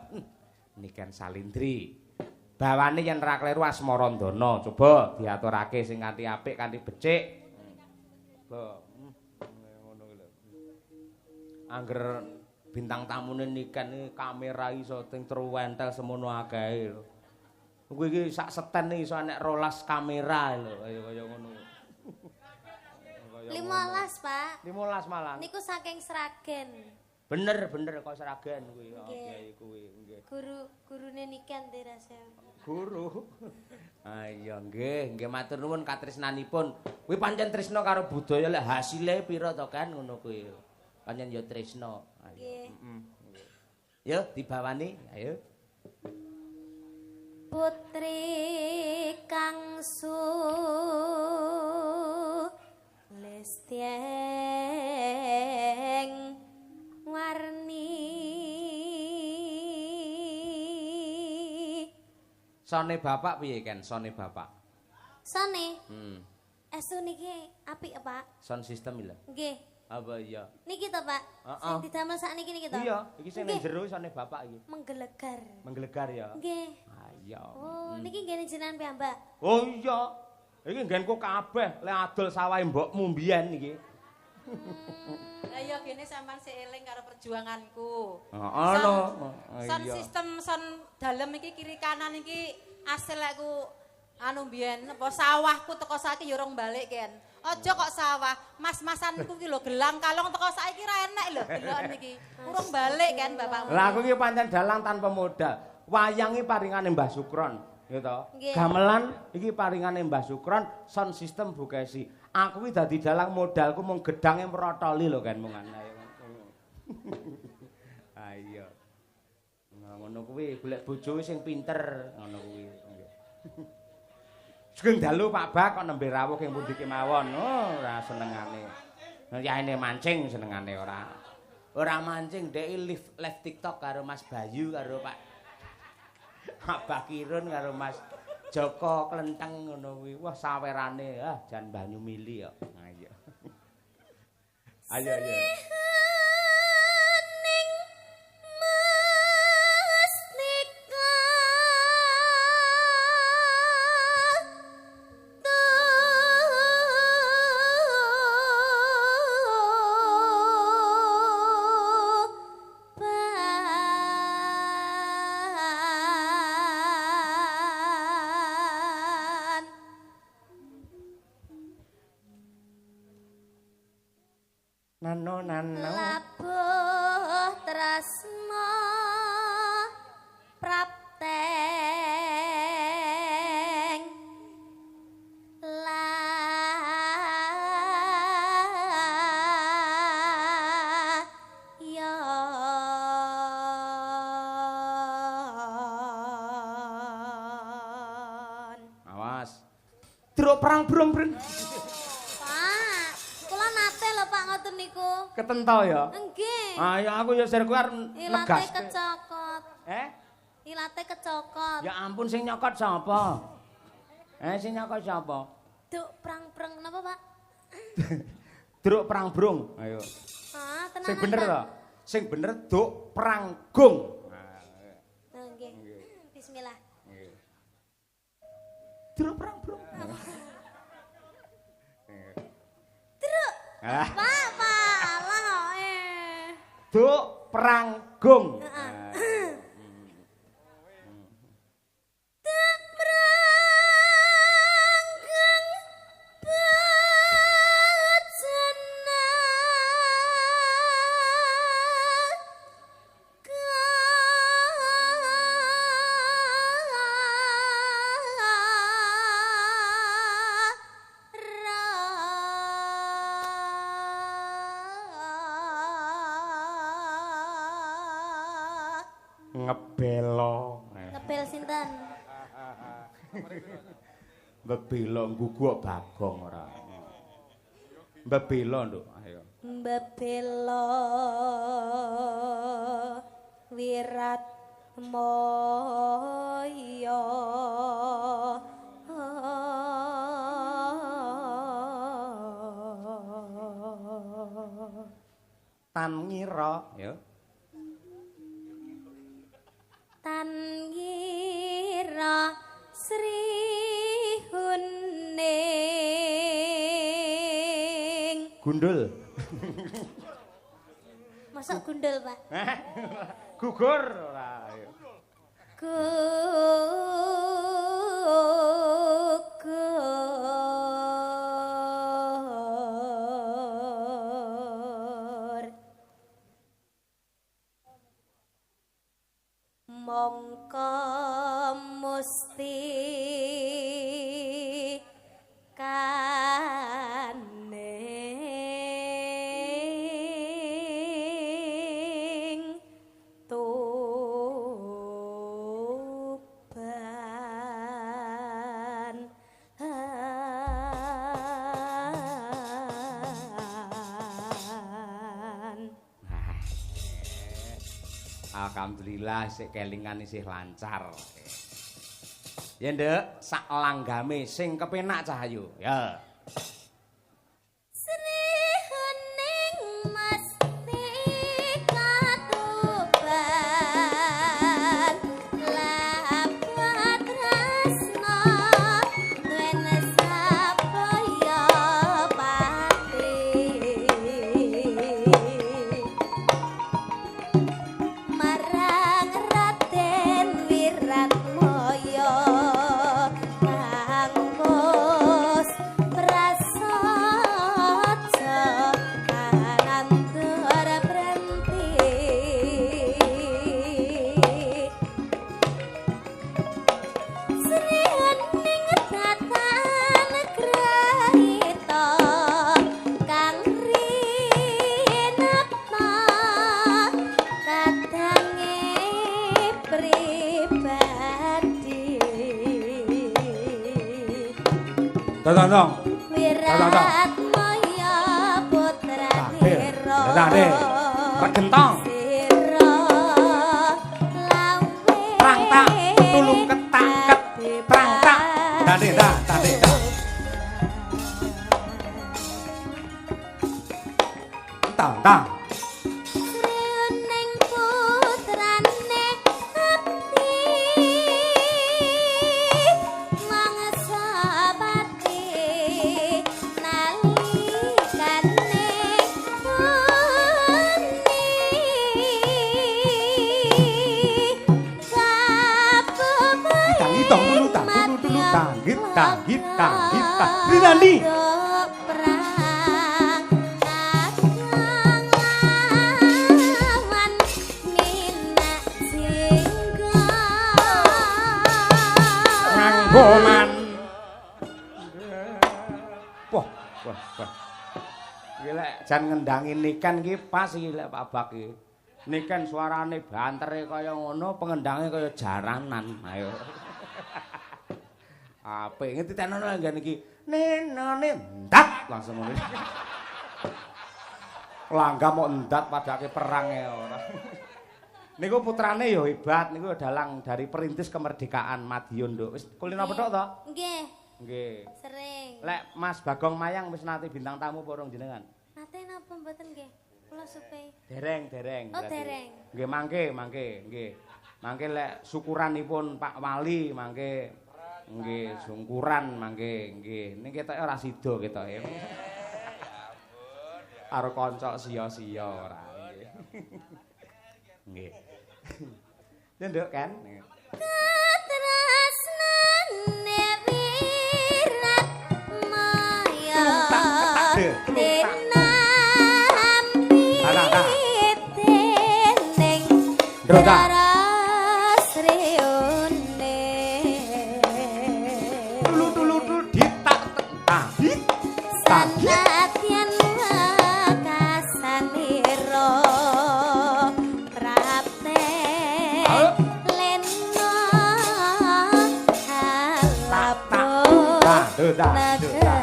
Niken Salindri. Bawane yen ra kleru Asmarandana, coba diaturake sing kanthi apik, kanthi becik. Coba. Ngono kuwi lho. Angger bintang tamune Niken iki kamera iso ting truwentel semono akeh lho. Kuwi iki sak seten iso enek 12 kamera lho, kaya ngono. 15, Pak. 15 malah. Niku saking Sragen. Bener, bener kok Sragen kuwi. Kiai kuwi nggih. Guru gurune Niken terase. Guru. Ah iya nggih, nggih matur nuwun katresnanipun. Kuwi pancen tresna karo budaya lek hasile pira to kan ngono kuwi. Pancen ya tresna. Nggih. Heeh. Yo dibawani, ayo. Putri kang sulistyeng warni. Sone bapak piye ken? Sone bapak. Sone? Estu niki apik, Pak. Sound system lho. Nggih. Apa iya? Niki to, Pak. Sing didamel sakniki niki to. Iya, iki sing ning jero sone bapak iki. Menggelegar. Menggelegar ya. Nggih. Ah iya. Oh, niki nggene jenengan piyambak. Oh iya. Iki nggenku kabeh lek adol sawahe mbokmu mbiyen iki. Lah iya gene sampean sik eling karo perjuanganku. Heeh lho. Sound system sound dalem iki kiri kanan iki asil aku anu mbiyen apa sawahku teko saiki ya rong balik ken. Aja kok sawah, mas-masanku ki lho gelang kalong teko saiki ra enek lho delok niki. Urung balik kan bapakmu. Lah aku iki pancen dalang tanpa modal. Wayang iki paringane Mbah Sukron, ya to. Gamelan iki paringane Mbah Sukron, sound system Bu Kesi. Aku iki dadi dalang modalku mung gedange mrotoli lho kan mung ayo. Ayo. Nah, ngono kuwi golek bojo sing pinter ngono kuwi. Sugeng dalu Pak Bak kok nembe rawuh ing pundi kemawon. Oh, ora senengane. Yaene mancing senengane ora. Ora mancing dhek live TikTok karo Mas Bayu karo Pak Abah Kirun karo Mas Joko Klenteng ngono kuwi. Wah sawerane ah jan banyu mili kok. Ayo. Ayo ayo. Nano nano labuh tresno prapteng la yon. Awas truk perang brung brung. Ketentol ya? Nggih. Ah ya aku ya sir kuwi arep negas. Ilate kecokot. Eh? Ilate kecokot. Ya ampun sing nyokot sapa? Eh sing nyokot sapa? Duk prang-prang napa, Pak? Druk prang brung. Ayo. Ah, tenan. Sing bener to? Sing bener duk prang gung. Nggih. Bismillah. Nggih. Druk prang brung. Druk. Pak, Pak. Duk prang gung. Duk prang gung bejana Ngebelo. Ngebel sinten? Mbebelo ngguguk Bagong ora. Mbebelo, Nduk. Ayo. Mbebelo wirat moyo. Tan ngira, ya. Tan ngira Sri Huning. Gundul. Masa gundul, Pak? Gugur ora. Gugur. Mongko musti kaning Tuban. Alhamdulillah sik kelingan isih lancar. Ya Nduk, sak langgame sing kepenak Cahayu. Ya. Sri Huning mesti katuban lapat tresno wen sabaya pati marang Raden Wiratmoyo kang wis Tong. Wirat Maya Putranira. Regentong. Sira lawe. Prang tak tulung ketak ket. Prang tak. Dane dah, dane dah. Tang tang. Sriuning putrane abdi mangsa pati nalikane uni Tangi tong tulu tang tulu tulu tanggit tanggit tanggit tang. Rinandi. Perang kakang lawan minak jingga. Nganggo man. Wah, wah, wah. Iki lek jan ngendangi Niken iki pas iki lek Pak Bak iki. Niken suarane bantere kaya ngono, pengendange kaya jaranan. Ayo. Apik ngerti tenono nggen iki. Nenone ndat langsung ngono. Langgam kok ndat padake perang ya ora. Niku putrane ya hebat, niku dalang dari perintis kemerdekaan Madiun, Nduk. Wis kulino petuk to? Nggih, Nggih. sering. Lek Mas Bagong Mayang wis nate bintang tamu apa urung jenengan? Nate napa mboten nggih? Kula supe. Dereng, dereng. Oh, berarti. dereng. Nggih, mangke, mangke, nggih. Mangke lek syukuranipun Pak Wali mangke nggih sungkuran mangke nggih. Ning ketoke ora sida ketoke. Karo kanca sia-sia ora nggih. Nggih. Ya Nduk kan. Katresnane Wirat Maya. Tulung tak ketak de, tulung tak. Tinampi Tah, tah. dening Ndro, tah. Dara Sriune. Tulu tulu tulu ditak tadit tadit. Sanadyan wekasanira prapte lena halapo Tah, do, tah, do, tah.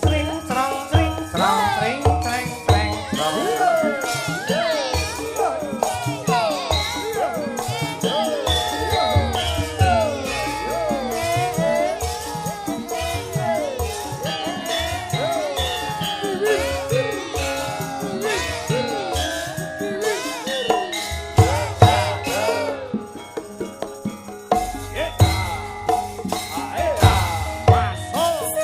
Tring trong tring trong tring treng treng trong.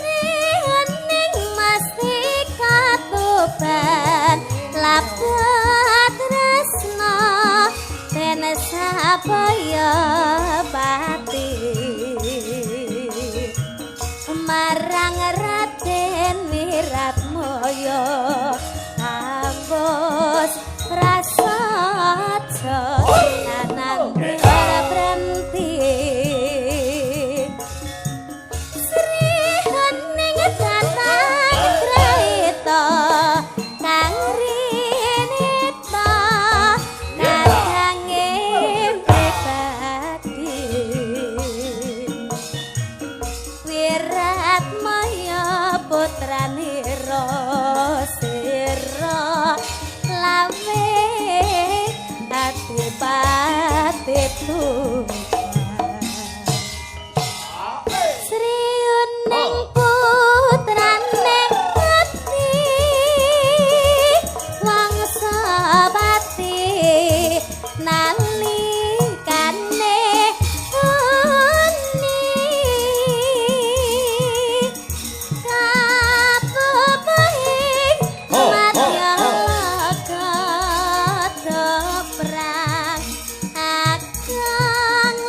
Srihening mastika tuban labet tresna den sabaya pati marang Raden Wiratmaya ambus prasaja anane ora brenti. Sri Hening datang kraita kang rinita kadange pribadi Wirat Maya putranira sira lawe adipati Tuban. Sriuning putrane abdi wangsa pati nalikane uni kapepahing madya laga perang ageng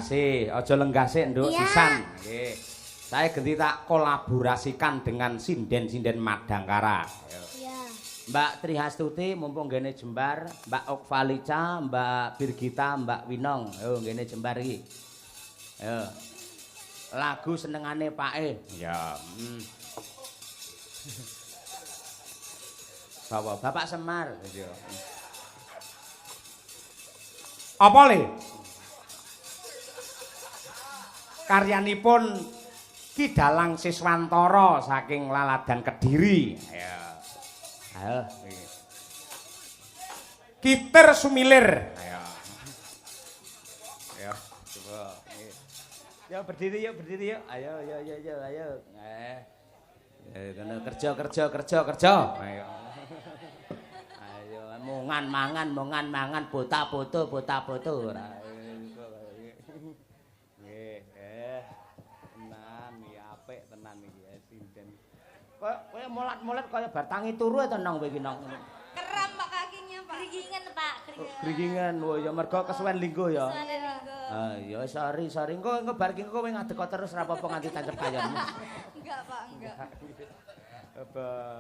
kasih. Aja lenggah sik, Nduk, sisan. Nggih. Saya genti tak kolaborasikan dengan sinden-sinden Madangkara. Iya. Mbak Trihastuti mumpung ngene jembar, Mbak Okvalica, Mbak Birgita, Mbak Winong. Yo ngene jembar iki. Yo. Lagu senengane Pake. Ya. Bawa Bapak Semar. Iya. Apa le? Karyanipun Ki Dalang Siswantara saking Laladan Kediri. Ayo. Ayo. Kitir sumilir. Ayo. Ayo, coba. Yo berdiri yuk, berdiri yuk. Ayo, yo yo yo, ayo. Kena kerja kerja kerja kerja. Ayo. Ayo mongan mangan mongan mangan bota foto bota foto ora. Nggih, tenan iki apik tenan iki sinden. Kowe molat-molat kaya bar tangi turu ta nang kowe iki nang. Keram Pak kakinya, Pak. Gerigingan, Pak, gerigingan. Gerigingan, wo ya mergo kesuwen lingguh ya. Kesuwen lingguh. Ah ya sorry, sorry. Engko engko bar iki kowe ngadeg terus ora apa-apa nganti tancep kayonmu. Enggak, Pak, enggak.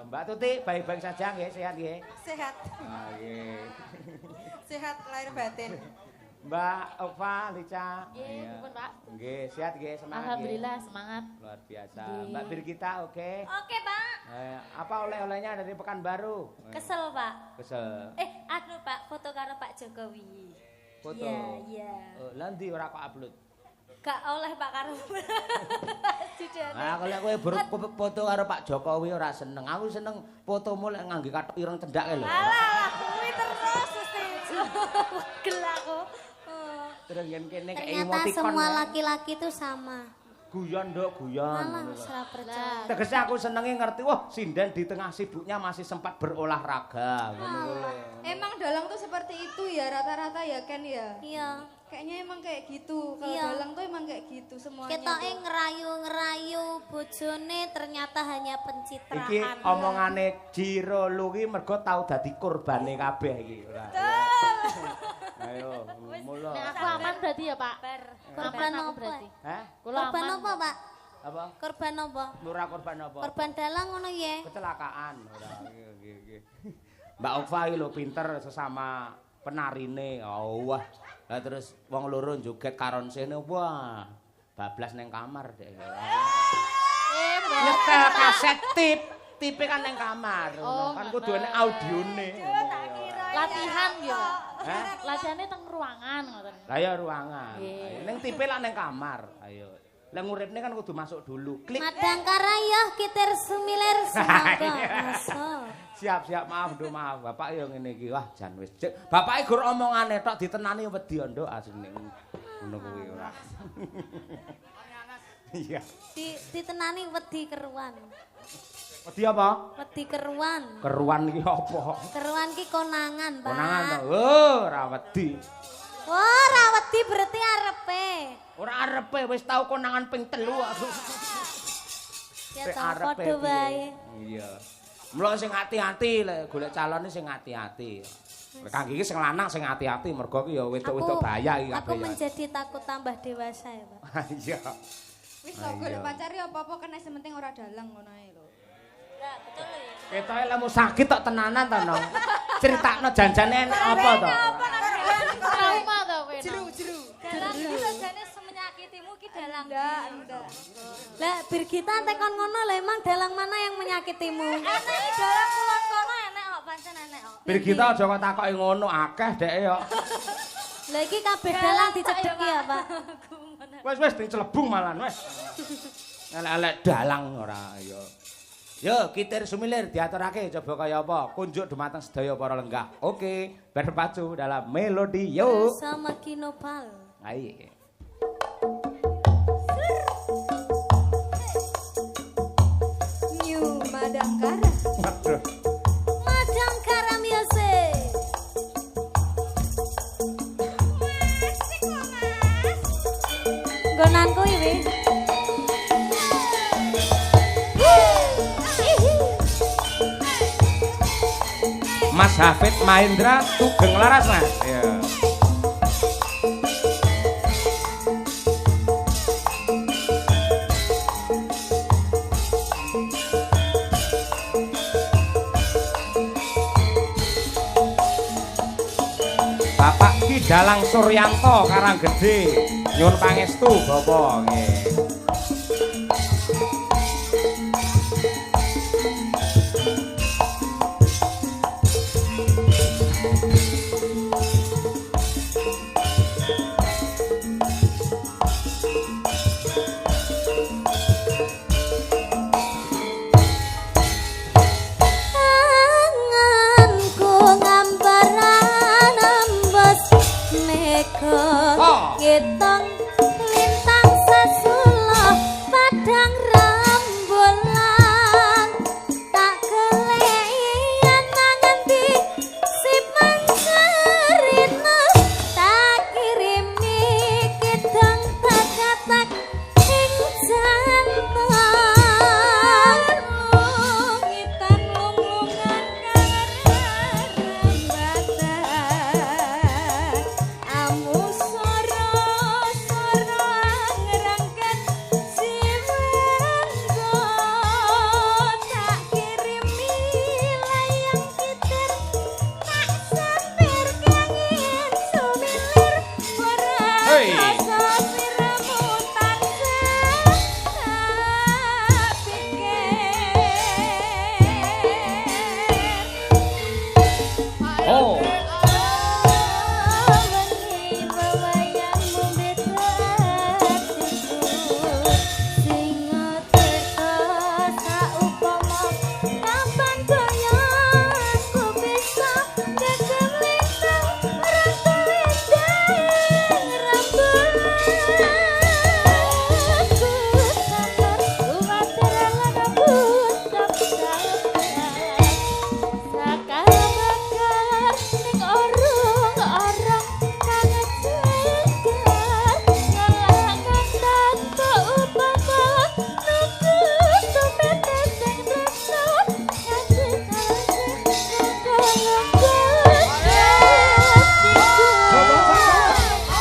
Mbak Tuti baik-baik saja nggih, sehat nggih. Sehat. Ah nggih. Sehat lahir batin. Mbak Ova, Lica. Nggih, pripun, Pak? Nggih, sehat nggih, semangat. Alhamdulillah semangat. Luar biasa. Mbak Birgita oke. Oke, Pak. Apa oleh-olehnya dari Pekanbaru? Kesel, Pak. Kesel. Anu Pak, foto karo Pak Jokowi. Foto. Iya, iya. Oh, lha ndi ora kok upload? Gak oleh Pak karo Presiden. Nah, kalau kowe foto karo Pak Jokowi ora seneng. Aku seneng fotomu lek ngangge kathok ireng cendhak kae lho. Alah, kuwi terus mesti. Pegel aku. Terus yen kene kaya Ternyata emoticon. semua laki-laki itu sama. Guyon, Nduk, guyon. Malah wis ora percaya. Tegese aku senenge ngerti, wah, sinden di tengah sibuknya masih sempat berolahraga. Ngono kuwi. Emang dalang tuh seperti itu ya rata-rata ya Ken ya. Iya. Kayaknya emang kayak gitu. Kalau Iya. dalang tuh emang kayak gitu semuanya. Ketoke tuh. ngerayu-ngerayu bojone ternyata hanya pencitraan. Iki omongane Jiro lu ki mergo tau dadi korbane kabeh iki. Ayo, mula. Nek aku aman berarti ya, Pak. Korban Aman aku apa? berarti. Hah? Kula Korban aman. apa, Pak? Apa? Korban apa? Ora korban apa? Korban dalang ngono ya. Kecelakaan ora. Nggih, nggih. Mbak Ova iki lho pinter sesama penarine. Oh, wah. Lah terus wong loro joget karon sene wah. Bablas neng kamar dek. Nyetel kaset tip, tipe kan neng kamar. Oh, kan kudu enek audione. Latihan gitu. Hah? Latihane teng ruangan ngoten. Lah ya ruangan. Nggih. Ning tipe lah neng kamar. Ayo. Lah nguripne kan kudu masuk dulu. Klik. Madangkara ya kitir sumilir sumangga. Masuk. Siap, siap, maaf, Nduk, maaf. Bapak ya ngene iki. Wah, jan wis. Bapake gur omongane tok ditenani wedi nduk asline. Ngono kuwi ora. Iya. Ditenani wedi keruan. Wedi apa? Wedi keruan. Keruan iki apa? Keruan ki konangan, Pak. Konangan to. Oh, ora wedi. Wah, ora wedi berarti arepe. Ora arepe wis tau konangan ping 3 aku. Ya tau padha wae. Iya. Mula sing ati-ati lek golek calone sing ati-ati. Kangge iki sing lanang sing ati-ati mergo ki ya wedok-wedok bahaya iki kabeh. Aku menjadi takut tambah dewasa ya, Pak. Iya. Wis to golek pacar ya apa-apa kena sing penting ora dalang ngono ae lho. Lah, betul lho ya. Ketoke lemu sakit tok tenanan to, Nong. Critakno janjane enek apa to? Trauma to kowe. Jeru-jeru. Dalang iki jane menyakitimu ki dalang. Ndak, ndak. Lah Birgita tekon ngono lho emang dalang mana yang menyakitimu? Enek dalang kulon kono enek kok pancen enek kok. Birgita aja kok takoki ngono akeh dheke yo. Lah iki kabeh dalang dicedheki ya, Pak. Wis wis dicelebung malan wis. Elek-elek dalang ora ya. Yo kitir sumilir diaturake coba kaya apa. Kunjuk dumateng sedaya para lenggah. Oke, berpacu dalam melodi yo. Sama Kinopal. Ayo. New Madangkara. Waduh. Madangkara Music. Nggonanku iki. Mas Hafid Mahendra Tugeng Laras, Mas. Iya. Ki Dalang Suryanto Karanggede. Nyuwun pangestu Bapak nggih.